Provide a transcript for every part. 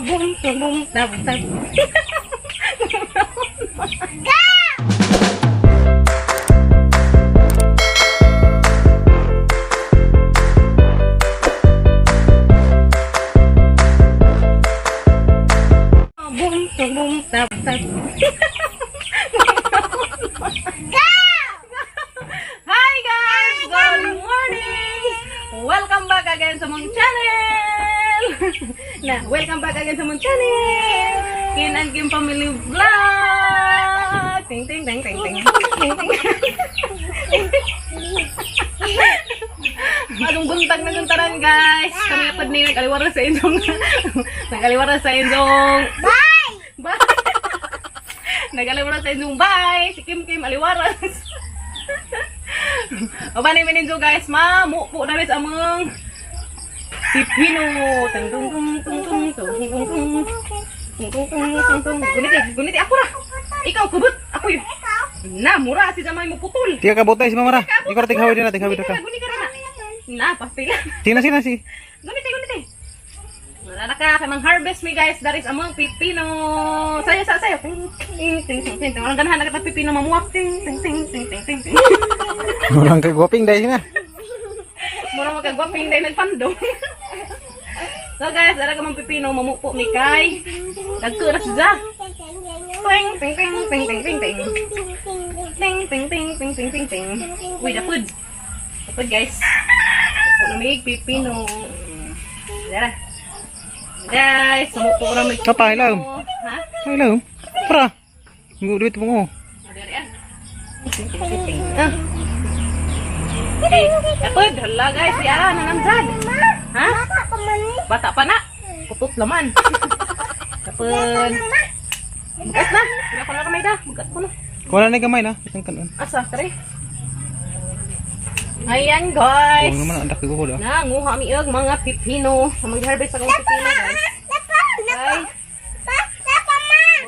Boom, boom, boom, tap, tap. Boom, boom, boom, tap, tap. Hi guys! Good morning! Welcome back again sa mong channel! Na, welcome back again sa mong channel! Kin and Kim Family Vlog! Ting ting ting ting ting ting ting. Anong buntag na guntaran guys? Kami apad ni nagaliwara sa inyong nagaliwara sa inyong. Bye! Bye! Nagaliwara sa inyong bye! Si Kim Kim aliwaras. O ba ni meninjo guys, ma po na sa among pipino. Tung tung tung tung tung tung tung tung tung tung tung tung tung. Guniti, guniti ako ra. Ikaw kubot, ako yun. Na, mura si zamay mo putol. Tiga kabutay si Mamara. Ikaw tighawi din na, tighawi Guni ka. ka, guni ka na. Na, pastila. Sina sina si. Guniti, guniti. Wala na ka, kay mang harvest mi guys, that is among pipino. Sayo, sayo, sayo. Ting, ting, ting, ting, ting. Walang ganahan na kita pipino mamuwak. Ting, ting, ting, ting, ting, ting, ting. Walang kagwaping dahil sina. Mura magkagwaping dahil nagpando. So guys, dara ka mang pipino, mamupo mi kay. Dagko na siya. Ting, ting, ting, ting, ting, ting, ting. Ting, ting, ting, ting, ting, ting, ting. Uy, dapod. Dapod guys. Dapod na may pipino. Dara. Guys, sumupo na may Kapay lang. Ha? Ay lang. Pra. Ngu duit mo. Dara yan. Ting, ting, ting, ting. Ah. Okay. Dapod, hala guys, yara na nanzad. Ha? Bata pa na. Putot laman. Kapag. Bukas na. Hindi ako na kamay da. Bukas ko na. Wala na gamay na. Isang kanon. Asa, tare. Ayan guys. Kung naman ang daki ko da. Nanguha mi og mga pipino. Mag-harvest akong pipino guys. Ay.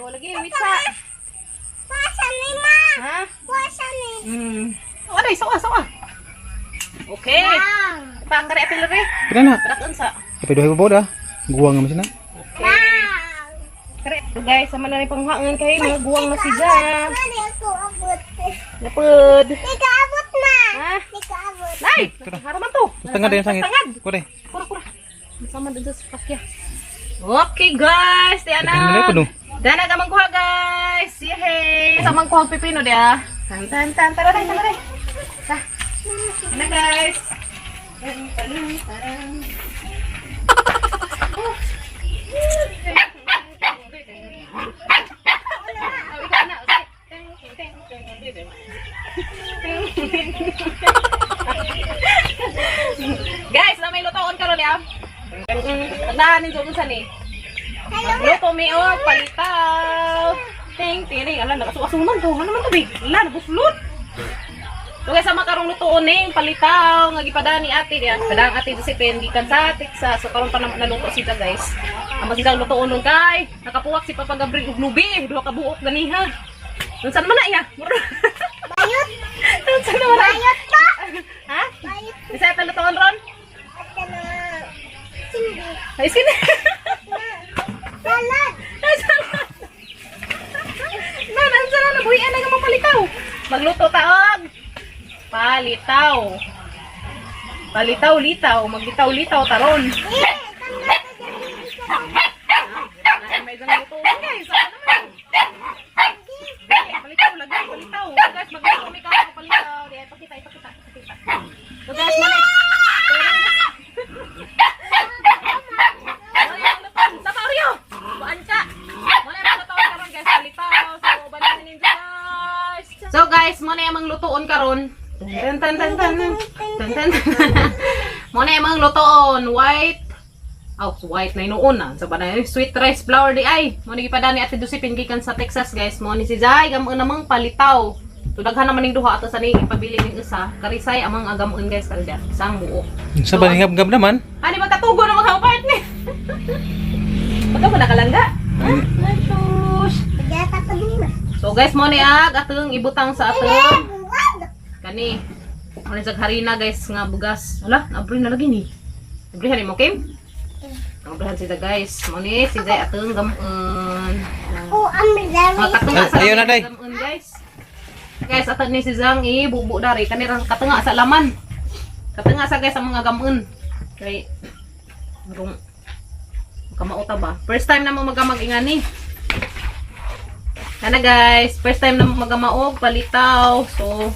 Oh, lagi witsa. Ha? Oh, aday, sawa, sawa. Okay. Pangkare apil re. Pila na. Pirakan sa. Kapay duhay pa da. Guwang naman sina. Okay. Kare, guys, sama na rin panghuangan kay mga guwang na siya. Lapod. Ha? Nay, haraman to. Tangad din sangit. Tangad. Kore. Kura, kura. Sama din sa pakya. Okay guys, diyan Daghan na na. kuno. Dana ka mangkuha guys. Yehey. Sa mangkuha ang pipino dia. Tan tan tan tara tara tara. Ta. Na guys. Tan, tan, taran. Oh, ikaw na. Okay. Ting, ting, ting, ting, ting. Guys, na may lutoon karon ya. Tandaan ninyo kung saan eh. Magluto mi og palitaw. Ting ting ala nakasuaso man to. Ano man to big? Ala nabuslot. So guys, sama karong lutoon ning palitaw nga gipadaan ni ate diya. Padaan ate Josephine gikan sa Texas. So karon pa naman naluto siya guys. Ang masisang lutoon nun kay nakapuwak si Papa Gabriel og lubi, duha ka buok ganiha. Unsa naman na iya? Bayot. Unsa naman na? Bayot pa. Ha? Isa ta lutoon ron? Ay, skin. Salad. Salad. Na, nansa na, nabuhian na nga palitaw. Magluto taog. Palitaw. Palitaw, litaw. Maglitaw-litaw, taron. May isang luto guys. Ano naman? Palitaw, lagi, palitaw. Guys, magluto kami ka palitaw. Di, ipakita, ipakita, ipakita. So guys, mali. So guys, mo na yung lutoon karon. Tan tan tan tan tan tan. Mo na yung lutoon white. Oh, white na inuon na. Sa banay sweet rice flour di ay. Mo ni gipadani Ate Josephine gikan sa Texas guys. Mo ni si Zay gamon namang palitaw. So daghan naman ning duha ato sa ni ipabili ning isa. Karisay amang agamon guys kalda. Isang buo. Sa ba ngab naman? Ani magkatugo na mga part ni. Pagka mo nakalangga. Ha? Ay, sus. So guys, mo ni ag atong ibutang sa atong kani. Mo ni sa harina guys nga bugas. Wala, nabri na lagi ni. Nabri ni mo Kim? Ang sila, guys. Mo ni si Jay atong gamun. Oh, I'm very Mga katunga sa Ayaw na, day. gamun, guys. Guys, ato ni si Zang ibubo dari kanirang katunga sa laman. Katunga sa, guys, ang mga gamun. Kay rong kamauta ba? First time na mo magamag ingani. Ana, guys, first time na mo magamaog palitaw. So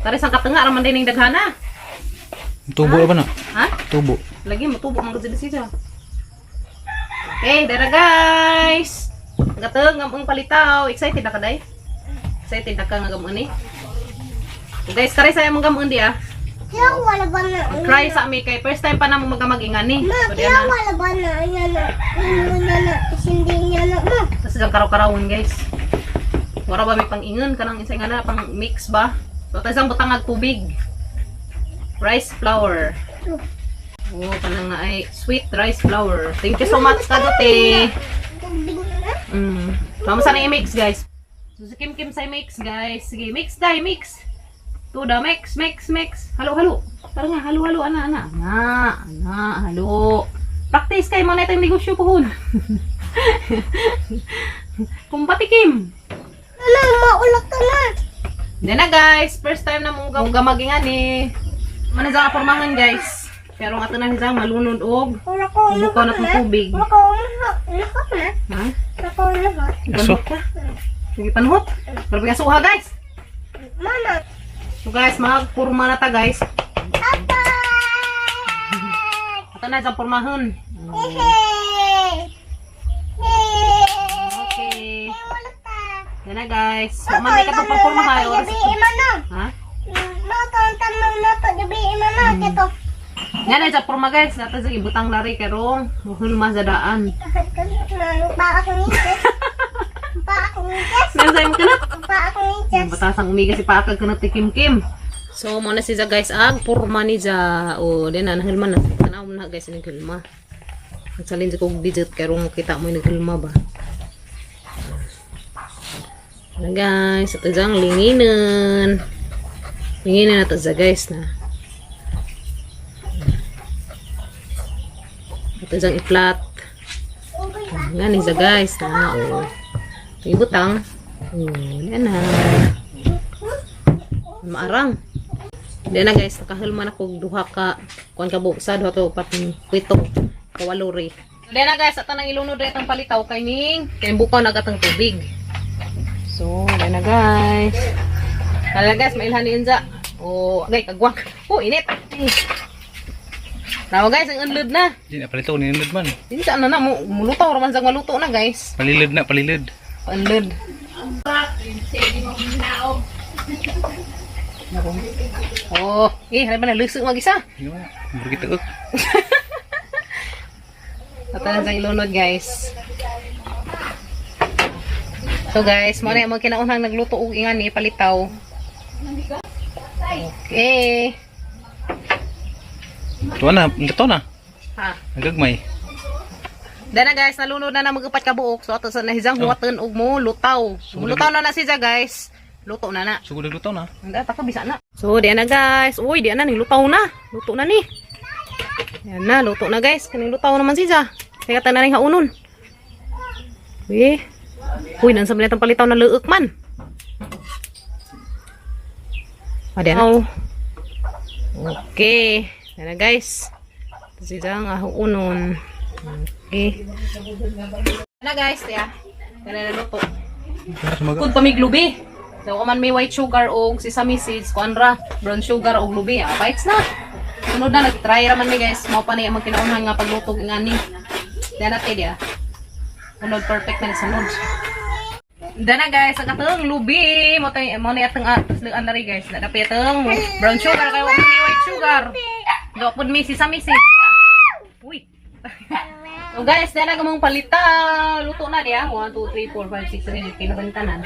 kare sang katunga ra man din ning daghana. Tubo ba na? Ha? Tubo. Lagi matubo man gud sila. Okay, dara, guys. Gateng ang palitaw. Excited na ka, day? Excited na ka nga gamon ni? So guys, kare sa imong gamon di ah. Kaya wala ba na? Try sa ami kay first time pa na mo magamag ingani. Ma, So di kaya na. wala ba na? Yan na. Yan na. Hindi niya na. Ma. Tapos ang karaw-karawon, guys. Wala ba may pang-ingon kanang isa nga na pang mix ba? So tas ang butangag tubig. Rice flour. Oh, kanang na ay sweet rice flour. Thank you so much, Kadote. Tubig na. Tama sana i-mix, guys. So, si Kim Kim sa mix, guys. Sige, mix dai, mix. To the mix, mix, mix. Halo, halo. Tara nga, halo, halo, ana, ana. Ana, ana, halo. Practice kayo mo na itong negosyo pohon. Kumpati, Kim. Ano, maulak ka na. Hindi na, guys, first time na mong gamagingan eh. Manazang pormahan, guys. Pero nga ito na siya malunod og Wala ko bukaw na itong tubig. Wala ko na. Na. Ha? Wala ko na. Aso. Sige, panuhot. Grabe ka suha, guys. Mama. So guys, magpurma na ta, guys. Papa. Ito na isang pormahon. Hey. Hey. Okay. Maulak ka. Yan na, guys. Mamay ka itong pagpormahan. Oras. Gabi imano. Ha? Mato ang nato gabi imano kito. Yan na isang porma, guys. Natin sa ibutang lari karong muhulma sa daan. Pa ako ni Jess. Pa ako ni Jess. Meron sa'yo mo kanat. Pa ako ni Jess. Batasang umiga si Paakag kanat ni Kim Kim. So, muna si Ja, guys. Ang porma ni Ja. O, di na. Nahilma na. Tanaw mo na, guys. Naghilma. Nagsalin sa kong digit. Karong kita mo yung naghilma ba. Ano, guys. Ito dyan. Linginan. Linginan na ito dyan, guys, na. Ito dyan i-flat. Nga ni siya, guys, na. O. Ibutang. O, yan na. Maarang. Di na, guys, nakahulman ako duha ka kuan ka buksa duha ka upat pito kawalori. Di na, guys, at nang ilunod rin itong palitaw kay ning kay bukaw na gatang tubig. So, di na, guys. Tala, guys, mailhan ni Inza. Oh, agay kagwang. Oh, init. Tawa, guys, ang unlod na. Di na palito ninilod man. Insa na na mo mulutaw ra man sang maluto na, guys. Palilod na, palilod. Panlod. Oh, eh, hari ba na lusog mag-isa? Di ba? Murag kita. Ito na sa ilunod, guys. So guys, mo na yung mga kinaunang nagluto og ingani palitaw. Okay. Tuwa na, luto na. Ha. Nagagmay. Dana, guys, nalunod na na mag-upat ka buok. So ato sa nahizang huwaton og mo lutaw. Lutaw na na siya, guys. Luto na na. Sugod luto na. Hindi, taka bisa na. So, di na, guys. Uy, di na ning lutaw na. Luto na ni. Yan na, luto na, guys. Kaning lutaw naman siya. Kaya tanan ning haunon. Uy. Uy, nansa man itong palitaw na luok man. Adi na. Okay. Yan na, guys. Ito siya ang ahuunon. Okay. Yan na, guys. Tiya. Yan na luto. Sumaga. Kung pamiglubi. So, kung man may white sugar o sesame seeds, kuan ra, brown sugar o lubi, ah, bites na. Sunod na, nag-try ra man mi, guys. Mao pa ni ang kinaunhan nga paglutog ngani. Dana te dia. Sunod perfect na ni sunod. Dana, guys, ang atong lubi mo tay mo ni atong tasluan na rin, guys. Nadapi atong brown sugar kay wa man may white sugar. Do pud may sesame seeds. Uy. So guys, dana gamong palita. Luto na diya. 1, 2, 3, 4, 5, 6, 7, 8, 9, 10, tanan.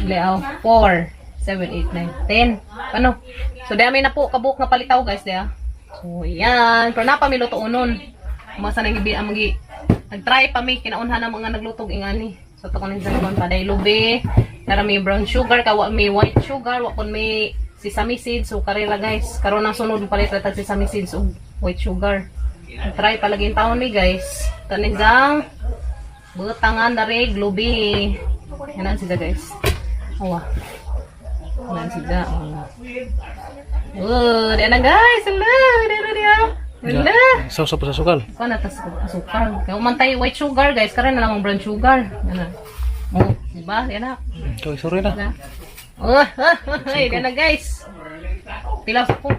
Leo, 4, 7, 8, 9, 10. Ano? So, dami na po kabuk nga palitaw, guys, diya. So, yan. Pero napa mi luto unon. Masa nang ibi ang magi nag-try pa mi kinaunhan ang mga naglutog ingani. So, to kunin sa kon paday lubi. Nara may brown sugar, kawa may white sugar, wa kun may sesame seeds. So, karela, guys. Karon ang sunod palit ra tag sesame seeds ug white sugar. Try palagi yung taon ni guys. Tanizang butangan dari lubi. Yan sila, guys. Awa. Yan sila. Oh. Oh, di na, guys. Hello, di na dia. Hello. Sausa pa sa sukal. Kuha na tas asukal. Kaya umantay white sugar, guys. Karon na lang ang brown sugar. Yan na. Oh, di ba? Yan na. Ito, sorry na. Na. Oh, ay, yan na, guys. Tilaw sa ko.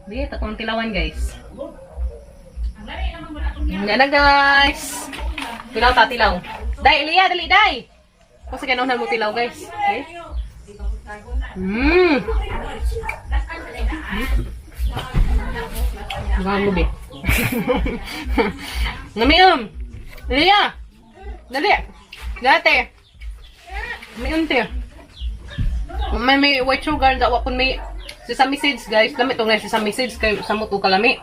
Di, takong tilawan, guys. Yan na, guys. Tilaw ta, tilaw. Dai, Elia, dali, dai. Kasi ganoon na mo tilaw, guys. Okay? Gago, be. Namiam. Elia. Dali. Dati. May unti. May white sugar daw kun may sesame seeds, guys. Lami tong sesame seeds kay samot og kalami.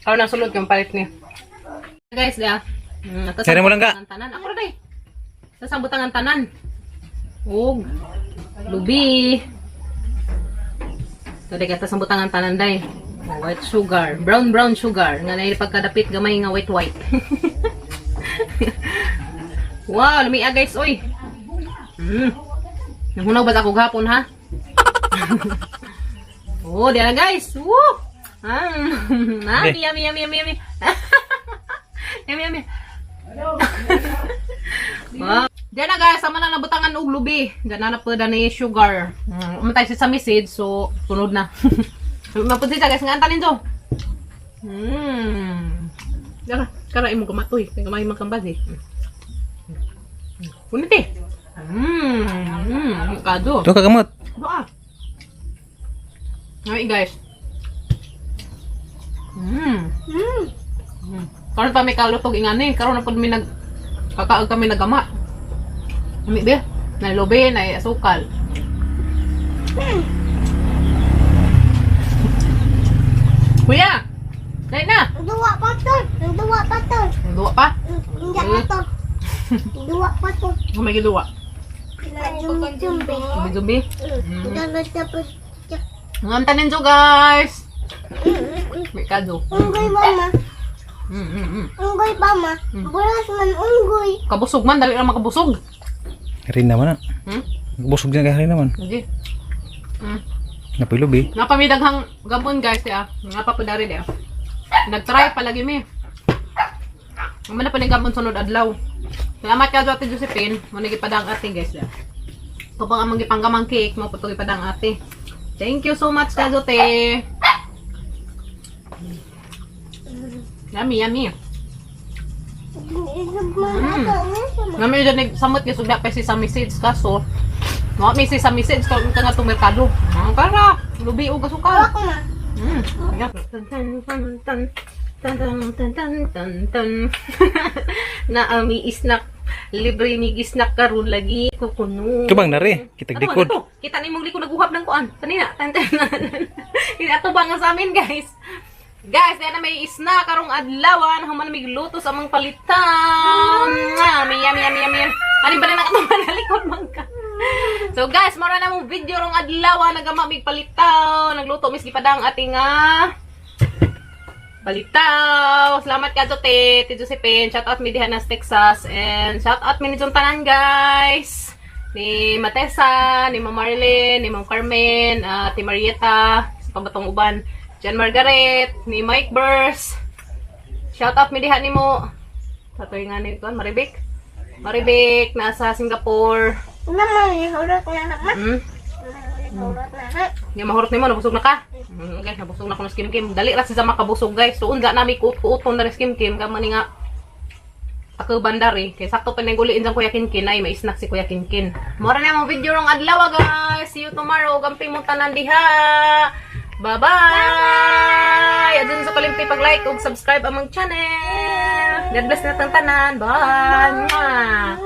Karon ang sulod yung palit niya. Guys, da. Ato Sari mo lang, ka. ang tanan. Ako ra day. Sa sambutan ang tanan. Og lubi. So, day ka sambutan ang tanan day. White sugar, brown brown sugar nga naay pagkadapit gamay nga white white. Wow, lami ah, guys, oy. Nahunaw ba ako gahapon ha? Oh, di na, guys. Woo! Ah, Okay. yummy, yummy, yummy, yummy. Yummy, yummy. Wow. Diyan na, guys, sama na nabutangan og lubi. Diyan na na pud ni sugar. Umatay si sesame seeds, so sunod na. Mapud siya, guys, nga antanin to. Dara, kara imong kamatoy, kay gamay man kang bag eh. Punit eh. Kado. Ito kagamot. Doa. Ay, guys. Karon pa may kalutog ingani, karon na pud mi nag kakaag kami nagama. Ami be, na lobe, na asukal. Kuya, dai na. Duwa pa to. Duwa pa to. Duwa pa? Hindi pa to. Duwa pa to. Ano may giduwa? Zumbi. Zumbi. Tapos Ang tanin jo, guys. May kado. Unggoy mama. Unggoy mama. Buras man unggoy. Kabusog man, dali lang makabusog. Rin naman na. Hmm? Busog niya kay rin naman. Sige. Napilubi. Nga pa may daghang gabon, guys, ah. Nga pa po dari ah. Nagtry palagi mi. Amo na pa ning gabon sunod adlaw. Salamat ka Ate Josephine. Mo ni gipadang ate, guys, ah. Ito pang among gipanggamang cake mo puto gipadang ate. Thank you so much, Kazote. Yummy, yummy. Isog man ato. Nga may dyan samot guys, ugda pa sesame seeds kaso. Mga may sesame seeds ka nga itong merkado. Ang kara, lubi o gasukal. Ako na. Yeah. Tan tan tan tan tan tan tan tan tan. Naami isnak libre ni isnak karon lagi ko kuno. Ito bang nari? Kitag Ato, likod. ato. Kita ni mong likod naguhap ng kuan. Kanina, tan tan. Ato ba nga sa amin, guys? Guys, dahil na may isna karong adlawan, human may luto sa amang palitan. Yummy, yummy, yummy, yummy. Ano ba na nakatuman na likod man ka? So guys, mara na mong video rong adlaw nagama mig palitaw, nagluto mis gipadang ating palitaw. Salamat ka Jote, Ti Josephine. Shout out mi diha na sa Texas and shout out mi ni John Tanan, guys. Ni Matesa, ni Ma'am Marilyn, ni Ma'am Carmen, Ate Marieta, sa pabatong uban, Jan Margaret, ni Mike Burrs. Shout out mi diha nimo. Tatoy nga ni kuan Maribik. Maribik nasa Singapore. Naman, hurot na naman. Hurot na ha. Nga mahurot nimo, nabusog na ka. Guys, nabusog na ko ng skim kim. Dali ra sa makabusog, guys. So unsa nami kuot-kuoton na rin skim kim kamo ni nga ako bandari kay sakto pa ning guliin sa Kuya Kinkin ay may snack si Kuya Kinkin. Mora na mo video rong adlaw, guys. See you tomorrow. Gampi mo tanan diha. Bye-bye. Adun sa kalimti pag-like ug subscribe among channel. God bless na tanan. Bye. Mwah.